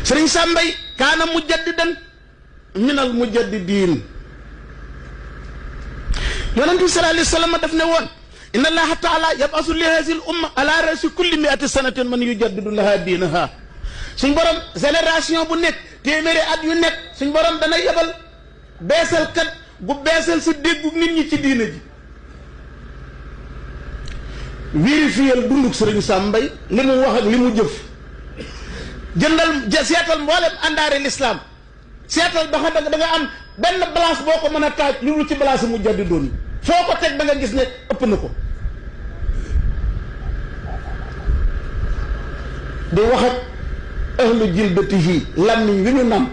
sëriñ Sàmbay kaana mujaddidan minal mujaddidin. yonent bi sallallahu alayhi wa sallam daf ne woon inna allaha taala yabasu li hazihi l umma ala rasi kulli miati sanatin man yujaddidu laha diinaha. suñ borom génération bu nekk téeméeri at yu nekk suñ borom dana yebal beesal kat bu beesal si déggu nit ñi ci diina ji. vérifier dunduk sëriñ Sàmbay li mu wax ak li mu jëf. seetal mboolem àndaare l'islam seetal ba xam da nga am benn balance boo ko mën a taaj lu ci balance mu jaddi doon foo ko teg da nga gis ne ëpp na ko. di wax ak ahlu jildatihi làmmiñ wi ñu nàmp.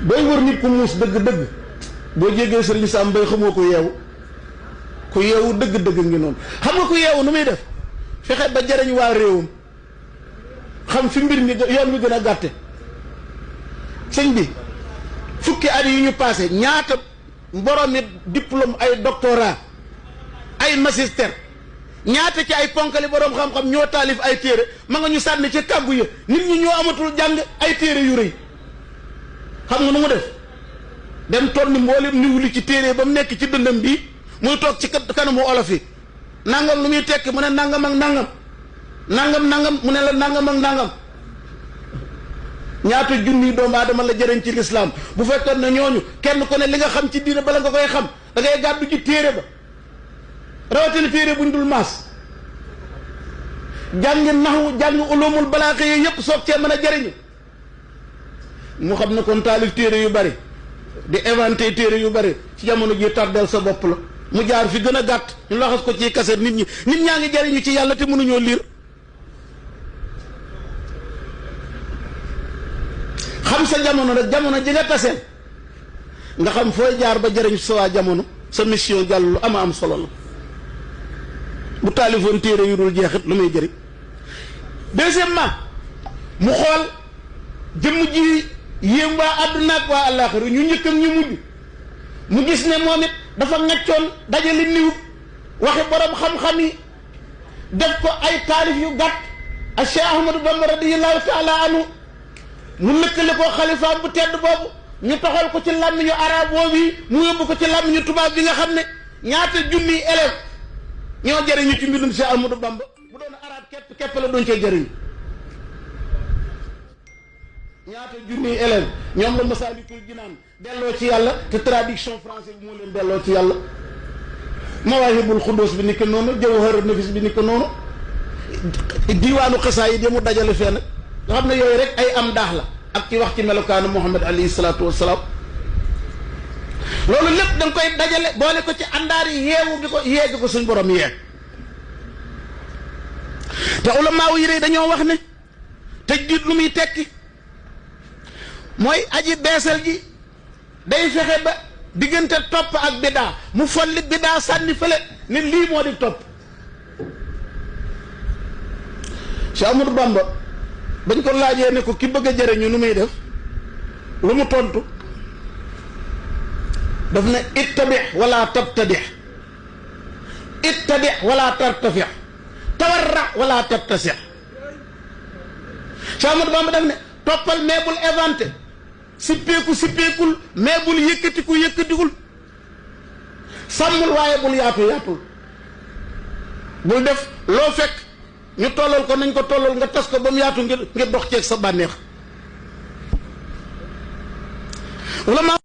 booy wër nit ku muus dëgg-dëgg boo jégee sëriñ Sàmbay xamoo ko yeewu ku yeewu dëgg-dëgg ngi noonu. xam nga ku yeewu nu muy def fexe ba jëriñ waa réewam xam fi mbir mi yoon mi gën a gàtte. sëñ bi fukki at yi ñu passé ñaata mboromi diplôme ay doctorat ay magistère ñaata ci ay ponkali borom xam-xam ñoo taalif ay téere ma nga ñu sànni ci kàggu ya nit ñi ñoo amatul jàng ay téere yu rëy. xam nga nu mu def dem toll ni mboolem niw li ci téere ba mu nekk ci dëndam bi muy toog ci kanamu olof yi nangam lu muy tekki mu ne nangam ak nangam nangam mu ne la nangam ak nangam. ñaata junniy doomu aadama la jëriñ ci lislaam bu fekkoon ne ñooñu kenn ku ne li nga xam ci diine bala nga koy xam da ngay gàddu ci téere ba rawatina téere buñ dul maas jàngi naxwu jàngi ulumul balaaxa yi yëpp soog cee mën a jëriñu. mu xam ne kon taalif téere yu bari di inventé téere yu bari ci jamono ji tardel sa bopp la. mu jaar fi gën a gàtt ñu laxas ko ci kaset nit ñaa ngi jëriñu ci yàlla te mënuñoo liir. xam sa jamono nag jamono ji nga taseel nga xam fooy jaar ba jëriñ sa waa jamono sa mission jàll lu ama am solo la. bu taalifoon téere yu dul jeexit lu muy jëriñ. deuxièmement mu xool jëmm ji yéem waa àdduna ak waa àllaaxira ñu njëkk ak ñu mujj mu gis ne moom it dafa ngaccoon dajale niwub waxi borom xam-xam yi def ko ay taalif yu gàtt ak Cheikh Ahmadou Bamba radiyallahu taala anhu mu lëkkale ko xalifaam bu tedd boobu ñu toxal ko ci làmmiñu arab boobu yi mu yóbbu ko ci làmmiñu tubaab bi nga xam ne ñaata junniy élève ñoo jëriñu ci mbindum Cheikh Ahmadou Bamba bu doon arab képp la doon cee jëriñu. ñaata junniy élève ñoom la Masaalikul Jinaan delloo ci yàlla te traduction français bi moo leen delloo ci yàlla. Mawaahibul Xuddoos bi ni ko noonu Jawharu Nafis bi ni ko noonu diwaanu xasaayid yi mu dajale fee nag nga xam ne yooyu rek ay am daax la ak ci wax ci melokaanu Muhammad alayhi salaatu wassalaam. loolu lépp da nga koy dajale boole ko ci àndaar yi yeewu bi ko yee ko suñ borom yee. te ulamaaw yi dañoo wax ne tajdiid lu muy tekki mooy aji beesal ji day fexe ba diggante topp ak bidaa mu folli bidaa sànni fële ne lii moo di topp. Cheikh Ahmadou Bamba bañ ko laajee ne ko ki bëgg a jëriñu nu muy def lu mu tontu daf ne ittabi wala tabtadi ittabi wala tartafi tawarra wala tabtasi. Cheikh Ahmadou Bamba daf ne toppal mais bul inventé sippeekul mais bul yëkkatikul sàmmul waaye bul yaatul bul def loo fekk ñu tollal ko nañ ko tollal nga tas ko ba mu yaatu ngir dox ceeg sa bànneex wala